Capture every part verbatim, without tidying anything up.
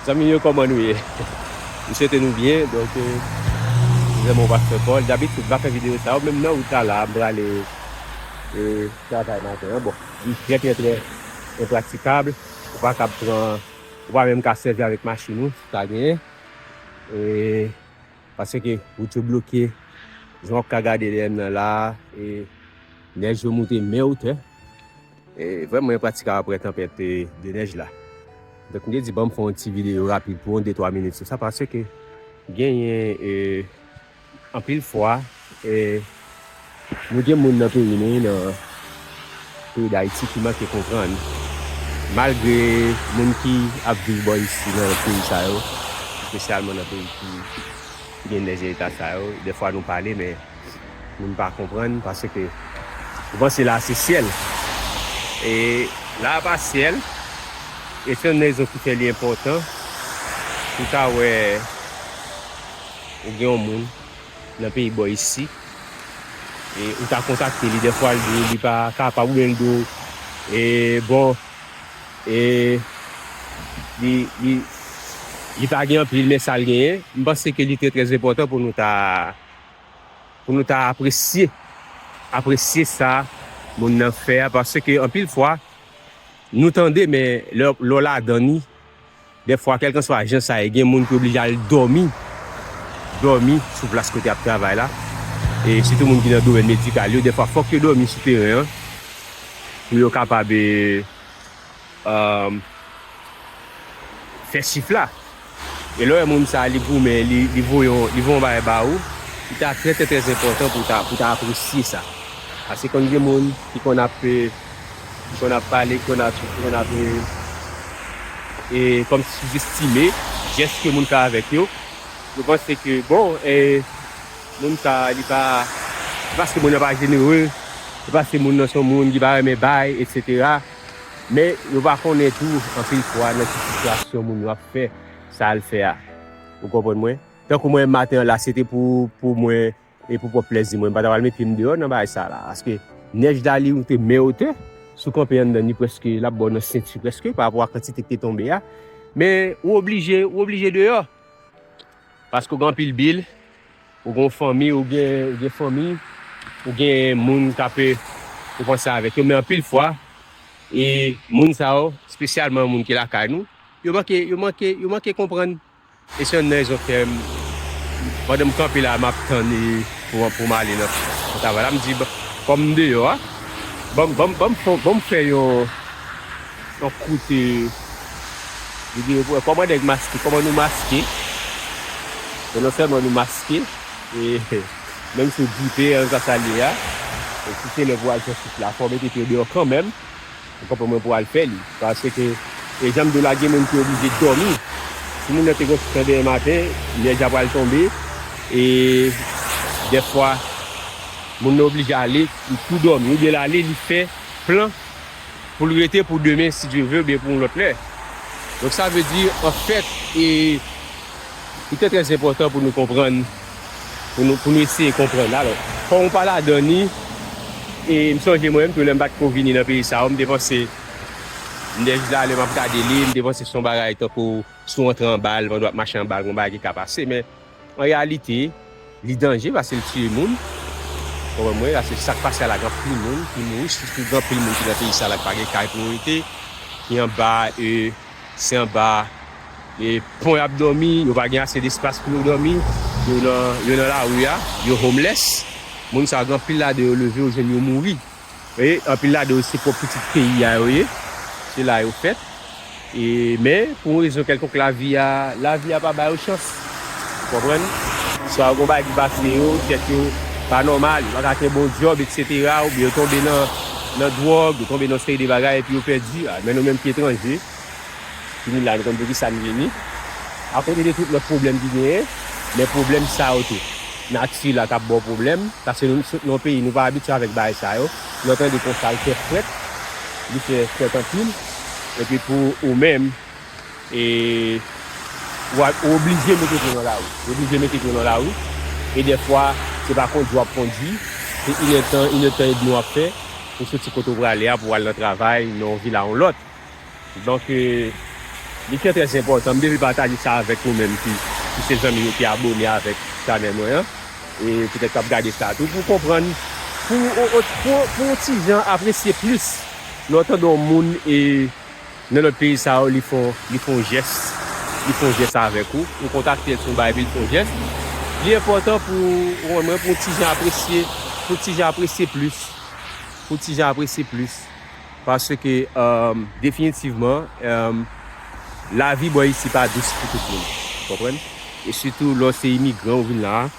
Zanmi m yo, kòman nou ye? M swete nou byen. Donk, eh, se vrèman yon pastè Paul. Dabitid, m pa fè videyo sa yo, menm nan wout la, la, m prale, eh, travay maten an. Bon, li trè, trè, trè enpratikab. Ou pa kab pran, ou pa menm ka sèvi avèk machin ou, si w ta genyen. Eh, paske wout yo bloke. Jan w ap ka gade dèyè m nan la, eh, nèj yo moute men wotè. E, vrèman, mwen pratik apre tanpèt, e, de nèj la. Donk, m te di, ban m fè yon ti videyo rapid pou yon de twa minit sou sa, paske genyen, e, anpil fwa, e, nou gen moun nan peyi nou, nan peyi Dayiti ki manke konprann. Malgre moun ki ap viv bò isi nan peyi sa yo, espesyalman nan peyi ki gen nèj eta sa yo, dèfwa nou pale, men moun pa konprann, paske ou panse la se syèl. E la pa syèl, e se yon rezon ki fè li enpòtan pou ta wè ou gen yon moun nan peyi bò isi, e ou ta kontakte li, dèfwa l di w li pa kapab, oubyen l di w, e bon, e li, li, li pa gen anpil, men sa l genyen, m panse ke li te trè enpòtan pou nou ta, pou nou ta apresye, apresye sa moun nan fè a, paske anpil fwa, nou tande, men lè, lè w ladan li, dèfwa, kèlkanswa jan sa ye, gen moun ki oblije al dòmi, dòmi sou plas kote y ap travay la. E sitou moun ki nan domèn medikal yo, dèfwa, fòk yo dòmi sou teren an pou yo kapab, e, um, fè chif la. E lè w wè moun sa a, li goumen, li, li voye yon, li voye yon bagay ba ou, li ta trè, trè, trè enpòtan pou ta, pou ta apresye sa. Paske konn gen moun ki konn ap, e, ki konn ap pale, ki konn ap, ki konn ap, e, e, kòmsi souzestime jès ke moun fè avèk yo. Yo panse ke, bon, e, moun sa, li pa, se paske moun nan pa jenere, se paske moun nan se yon moun ki pa renmen bay, etsetera. Men yo pa konnen tou, anpil fwa, nan ki sitiyasyon moun yo ap fè sa l fè a. Ou konprann mwen? Tankou mwen, maten an la, se te pou, pou mwen, e pou pwòp plèzi mwen, m pa ta pral met pye m deyò nan bagay sa la. Paske nèj la, li moute men wotè, si w kanpe anndan, li prèske, l ap ba w nan senti prèske, pa rapò a kantite ki te tonbe a. Men ou oblije, ou oblije deyò. Paske w gen anpil bil, ou gen yon fanmi, ou gen, ou gen fanmi, ou gen moun k ap, ou panse avèk yo. Men anpil fwa, e moun sa yo, espesyalman moun ki lakay nou, yo manke, yo manke, yo manke konprann. E se youn nan rezon k fè m, pandan m kanpe la, m ap tann, e, pou, pou m ale nan, nan travay la. M di, bon, kòm m deyò a, ban m, ban m, ban m fè, ban m fè yon, yon kout, e, videyo pou wè kòman nèg maske, kòman nou maske. E non sèlman nou maske, e, menm si w gripe, an sa sa l ye a, e si se lè pou w al fè chif la, fò w mete pye w deyò kanmenm. Ou konprann mwen, pou al fè li. Paske, e jan m di w la, gen moun ki oblije dòmi. Si moun nan te gen yon ti tan demen maten, nèj la pral tonbe. E dèfwa, moun nan oblije ale, li tou dòmi. Oubyen l ale, li fè plan pou l rete pou demen, si Dye ve, oubyen pou yon lòt lè. Donk, sa vle di, anfèt, e, li te trè enpòtan pou nou konprann, pou nou, pou nou eseye konprann. Alò, kòm ou pa ladan li, e m sonje mwen menm tou, lè m pa t ko vini nan peyi sa yo, m te panse, nèj la, lè m ap gade li, m te panse se yon bagay tankou si w antre anba l, pandan w ap mache anba l, gon bagay ki ka pase, men an reyalite, li danje paske l tiye moun. Konprann mwen, paske sa k pase a la, gen anpil moun ki mouri, sitou gen anpil moun ki nan peyi sa la, ki pa gen kay pou yo rete, ki anba, e, se anba, e, pon y ap dòmi, yo pa gen ase despas pou yo dòmi, yo nan, yo nan lari a, yo homeless. Moun sa yo, gen anpil ladan yo leve, yo jwenn yo mouri. E anpil ladan yo se pwòp pitit peyi a yo ye. Se la yo fèt. E, men, pou yon rezon kèlkonk, lavi a, lavi a pa ba yo chans. Ou konprann? Swa gon bagay ki pase yo, tèt yo pa nòmal, yo pa ka kenbe yon djòb, etsetera, oubyen yo tonbe nan, nan dwòg, yo tonbe nan yon seri de bagay, epi yo pèdi. A, men nou menm ki etranje, vini la, nou konn poukisa n vini. Akote de tout lòt pwoblèm ki genyen, men pwoblèm sa yo tou. Nati la k ap ba w pwoblèm, paske nou sot nan yon peyi, nou pa abitye avèk bagay sa yo. Lè w tande konsa, l fè frèt, li fè frèt anpil. Epi pou ou menm, e, ou a, ou oblije mete pye w nan lari. Ou oblije mete pye w nan lari. E dèfwa, se pa kondui w ap kondui, se inèdtan, inèdtan edmi w ap fè pou soti kote w prale a, pou w al nan travay, nan yon vil a yon lòt. Donk, e, Li trè, trè enpòtan. M te vle pataje sa avèk nou menm ki, ki se zanmi yo ki abòne avèk chanèl mwen an. E poutèt k ap gade sa tou, pou konprann, pou, pou, pou, pou yon ti jan apresye plis lè w tande yon moun e nan lòt peyi sa yo, li fè w, li fè w jès, li fè w jès avèk ou, ou kontakte l sou yon bagay epi l fè w jès. Li enpòtan pou, ou konprann mwen, pou yon ti jan apresye, pou yon ti jan apresye plis, pou yon ti jan apresye plis. Paske, um, definitivman, um, lavi bò isi pa dous pou tout moun. Ou konprann? E sitou lè w se imigran ou vin la a,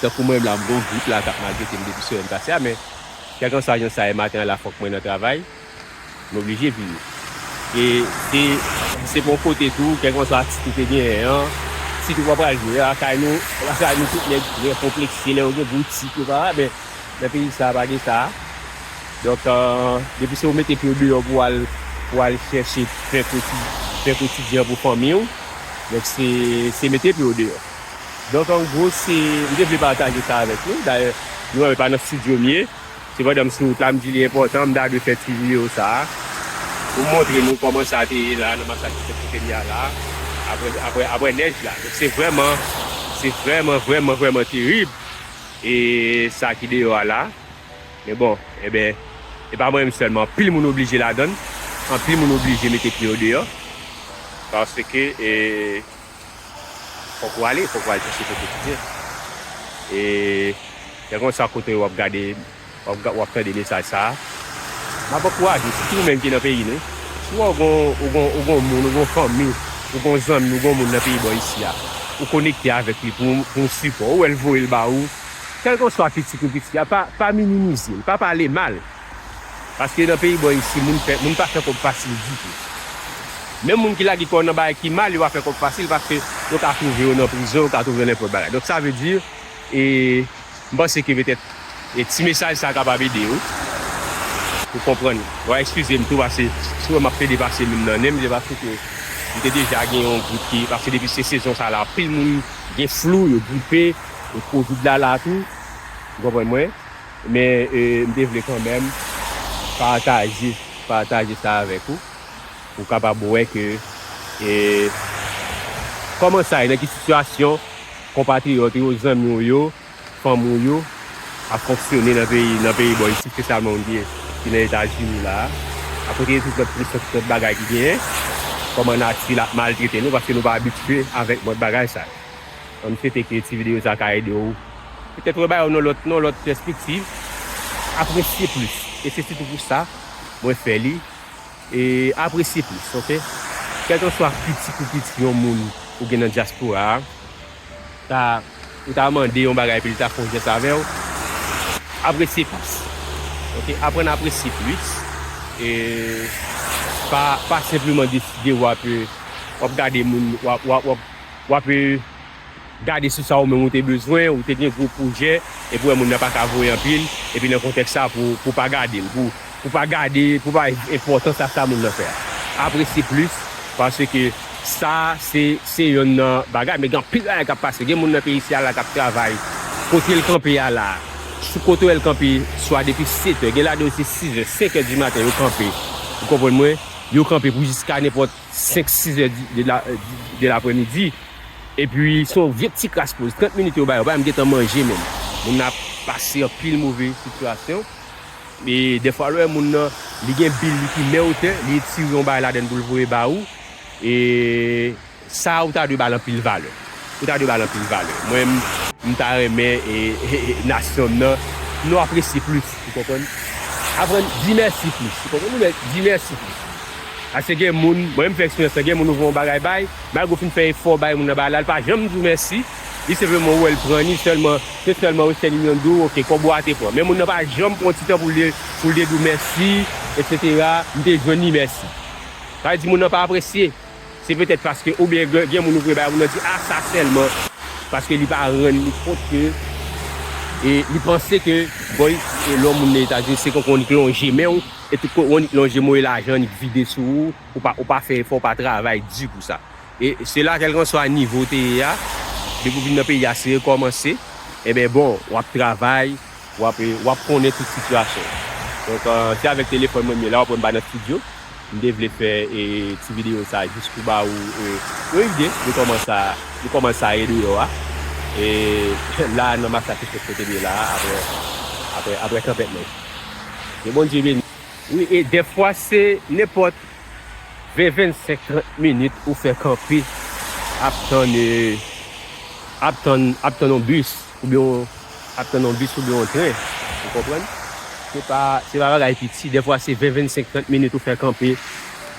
tankou mwen menm la, m gon grip la k ap maltrete m depi semèn pase a, men kèlkanswa jan sa ye maten an la, fòk mwen nan travay, m oblije vini. E se, se pou yon kote tou, kèlkanswa tit ou te genyen an, tit ou pa pral jwe lakay nou, lakay nou tout nèg trè konplekse, lè yo gen gwo tit yo pa, men nan peyi sa a pa gen sa. Donk, euh, depi se ou mete pye w deyò pou w al, pou w al chèche pen koti-, pen kotidyen pou fanmi w, donk se, se mete pye w deyò. Donk, an gwo, se, m te vle pataje sa avèk nou. Dayè, nou wè, pa nan estidyo m ye. Sepandan, m sou wout la, m di li enpòtan, m ta dwe fè ti videyo sa a pou m montre nou kòman sa te ye la, nan Massachusetts, kote m ye a la, apre, apre, apre nèj la. Donk, se vrèman, se vrèman, vrèman, vrèman terib. E sa ki deyò a la. Men bon, enben, e pa mwen menm sèlman. Anpil moun oblije ladann. Anpil moun oblije mete pye yo deyò. Paske, e, fòk ou ale, fòk ou al chèche pen kotidyen. E, kèlkanswa kote w ap gade, w ap, ga- w ap tande mesaj sa a, m ap ankouraje w, sitou ou menm ki nan peyi nou. Si w wè w gon, ou gon, ou gon moun, ou gon fanmi, ou gon zanmi, ou gon moun nan peyi bò isi a, ou konekte avèk li pou, pou yon sipò, ou wè l voye l ba ou, kèlkanswa piti kou piti a, pa, pa minimize l, pa pale mal. Paske nan peyi bò isi, moun fè, moun pa fè kòb fasil ditou. Menm moun ki lage kò yo nan bagay ki mal, yo pa fè kòb fasil paske yo ka twouve yo nan prizon, yo ka twouve yo nenpòt bagay. Donk, sa vle di, e, m panse ke petèt, e, ti mesaj sa a kapab ede w pou konprann. W a eskize m tou, paske si w wè m ap plede pase menm nan nen m, se paske m te deja gen yon grip ki, paske depi se sezon sa la, anpil moun gen flou, yo gripe, e kovid la la tou. Ou konprann mwen? Men, e, m te vle kanmenm pataje, pataje sa avèk ou, pou w kapab wè ke, e, kòman sa ye, nan ki sitiyasyon konpatriyòt ou yo, zanmi w yo, fanmi w yo ap fonksyone nan peyi, nan peyi bò isi, espesyalman moun ki, ki nan Etazini la a. Akote de tout lòt presyon, tout lòt bagay ki genyen, kòman nati l ap maltrete nou, paske nou pa abitye avèk mòd bagay sa yo. Ann swete ke ti videyo sa ka ede w petèt wè bagay yo nan lòt, nan lòt pèspektiv, apresye plis. E se sitou pou sa mwen fè li. E apresye plis, oke? Kèlkanswa piti pou piti yon moun ou gen nan dyaspora a, ta, ou ta mande yon bagay epi li ta fè yon jès avè w, apresye plis. Oke? Aprann apresye plis. E pa, pa senpleman deside w ap, w ap gade moun, w ap, w ap, w ap, w ap, e, gade sou sa ou menm ou te bezwen, ou te gen gwo pwojè, epi w wè moun nan pa ka voye anpil, epi nan kontèks sa pou, pou pa gade l, pou, pou pa gade, pou pa enpòtans a sa moun nan fè a. Apresye plis, paske sa se, se yonn nan bagay, men gen anpil bagay k ap pase. Gen moun nan peyi isi a la k ap travay, kote l kanpe a la, sou kote w wè l kanpe, swa depi sèt è, gen ladan yo se sis è, senk è di maten yo kanpe. Ou konprann mwen? Yo kanpe pou jiska nenpòt senk, sis è di, de la, de, de laprèmidi. Epi, se yon vye ti kras poz. Trant minit yo ba yo, yo pa menm gentan manje menm. Moun nan ap pase anpil move sitiyasyon. E dèfwa, lè w wè moun nan, li gen bil li ki mè wotè, li retire yon bagay ladan l pou l voye ba ou. E sa, ou ta dwe ba l anpil valè. Ou ta dwe ba l anpil valè. Mwen, m, m ta renmen, e, e, e, nasyon m nan, nou apresye plis, ou konprann? Aprann di mèsi plis, ou konprann? Ou mèt di mèsi plis. Paske gen moun, mwen menm fè eksperyans lan, gen moun ou voye yon bagay bay, malgre w fin fè efò bay moun nan bagay la, li pa janm di w mèsi. Li senpleman wè l pran ni sèlman, se sèlman Western Union di w, oke, kòb ou a te pran. Men moun nan pa janm pran ti tan pou l, pou l te di w mèsi, etsetera. M te jwenn li, mèsi. Sa vle di moun nan pa apresye. Se petèt paske, oubyen gen, gen moun ou voye bay, moun nan di, "A, sa sèlman." Paske li pa rann li kont ke, e li panse ke, bon, e lè yon moun nan Etazini, se konke w annik lonje men w, e tout kote w annik lonje men w, e lajan annik vide sou ou, ou pa, ou pa fè efò, ou pa travay di pou sa. E se la, kèlkanswa nivo w te ye a, depi w vin nan peyi a, se rekòmanse, enben, bon, w ap travay, w ap, w ap konnen tout sitiyasyon. Donk, e, se avèk telefòn mwen m ye la, w ap wè m pa nan estidyo. M te vle fè e, ti videyo sa jis pou ba ou e, yon ide de kòman sa, de kòman sa ye deyò a. E la nan Massachusetts kote m ye la a, apre, apre, apre tanpèt nèj. Ke Bondye beni. Wi, e dèfwa se nenpòt ven, vennsenk, trant minit ou fè kanpe ap tann, e, ap tann, ap tann yon bis oubyen yon, ap tann yon bis oubyen yon tren. Ou konprann? Se pa, se pa bagay piti. Dèfwa se ven, vennsenk, trant minit ou fè kanpe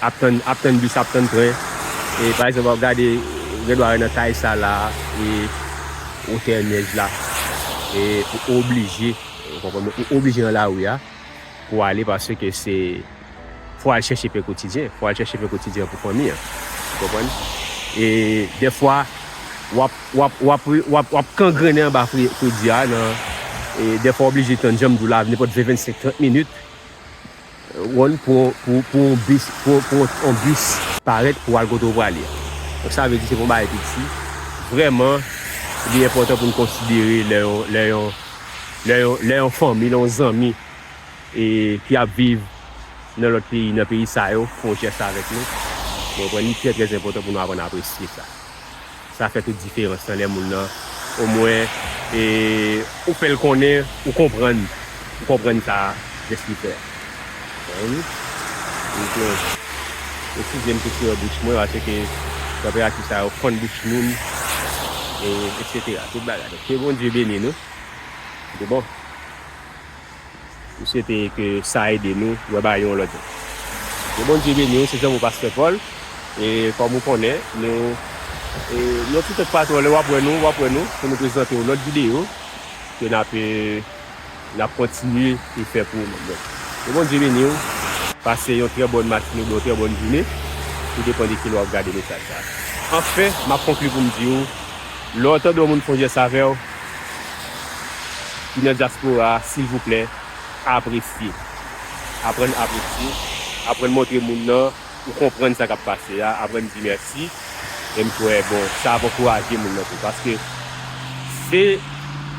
ap tann, ap tann bis, ap tann tren. E pa egzanp, w ap gade, ou gen dwa wè nan kay sa la, e wotè nèj la, e ou oblije, ou konprann, ou oblije nan lari a pou ale, paske se, fò al chèche pen kotidyen, fò al chèche pen kotidyen pou fanmi an. Ou konprann? E dèfwa, w ap, w ap, w ap, w ap, w ap kangrennen anba fre-, fredi a, nan, e dèfwa w oblije tann, jan m di w la, nenpòt ven, vennsenk, trant minit, wonn pou, pou, pou yon bis, pou, pou yon bis parèt pou al kote w prale a. Donk, sa vle di se pa yon bagay piti. Vrèman, li enpòtan pou n konsidere lè yon, lè yon, lè yon, lè yon fanmi, lè yon zanmi, e, ki ap viv nan lòt peyi, nan peyi sa yo, fè yon jès avèk nou. Ou konprann? Li trè, trè enpòtan pou nou aprann apresye sa. Sa fè tout diferans lan lè moun nan, omwen, e, ou fè l konnen, ou konprann, ou konprann sa jès li fè a. Konprann? Donk, e, eskize m tou sou bouch mwen, paske tanperati sa yo fann bouch moun, e, etsetera. Tout bagay. Donk, ke Bondye beni nou. Se bon. M swete ke sa ede nou wè bagay yo yon lòt jan. Ke Bondye beni w, se zanmi w Pastè Paul. E kòm ou konnen, nou, e, nou tou tèt patwon, lè w ap wè nou, w ap wè nou, pou nou prezante w lòt videyo ke n ap, e, n ap kontinye e fè pou ou menm. Donk, ke Bondye beni w. Pase yon trè bòn maten oubyen yon trè bòn jounen. Tou depann de kilè w ap gade mesaj sa a. Anfen, m ap konkli pou m di w, lè w tande yon moun fè yon jès avè w, ki nan dyaspora a, silvouplè, apresye. Aprann apresye. Aprann montre moun nan ou konprann sa k ap pase a. Aprann di mèsi. E m kwè, bon, sa ap ankouraje moun nan tou. Paske se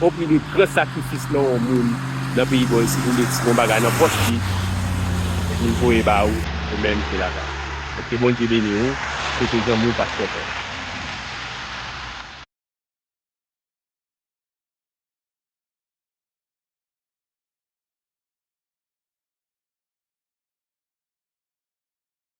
o pri de gran sakrifis nan yon moun nan peyi bò isit, ou lesi yon bagay nan pòch li, epi l voye ba ou, ou menm ki lakay. Ke Bondye beni w. Se te zanmi w, Pastè Paul.